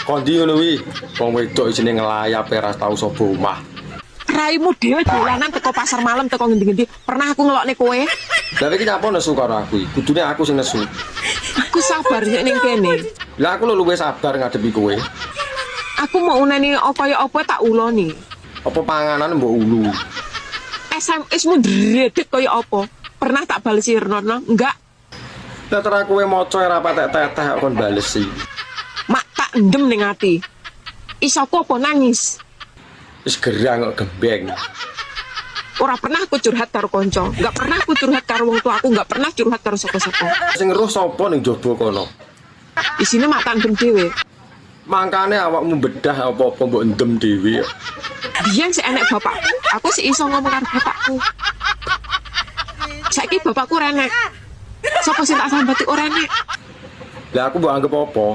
Kondi ngono wi, wong wedok isine ngelayap ora tau sapa omah. Raimu dhewe dolanan teko pasar malam, teko ngendi-ngendi. Pernah aku ngelokne kowe? Lah, iki nyapa nesu karo aku iki? Kudune aku sing nesu. Aku sabar nek ning kene. Lah, aku lho luwih sabar ngadepi kowe. Aku mau uneni kaya apa tak uloni. Apa panganan mbok ulu? SMS mu ndredeg kaya apa? Pernah tak balesi, Rono? Enggak. Lah, terus kowe maca ora patek teteh kok kon balesi. Mak tak endem ning ati. Isoku apa nangis? Wis gerang kok gembeng. Ora pernah aku curhat karo konco, enggak pernah aku curhat karo wong tua aku, enggak pernah curhat karo sapa-sapa. Sing weruh sapa ning jaba kono? Isine mak tak endem dhewe. Mangkane awakmu bedah apa-apa mbok endem dhewe. Biyen sik enek bapakku, aku sik iso ngomong karo bapakku. Saiki bapakku ora enek. Sapa sing tak sambati ora enek. Lah, aku mbok anggap apa?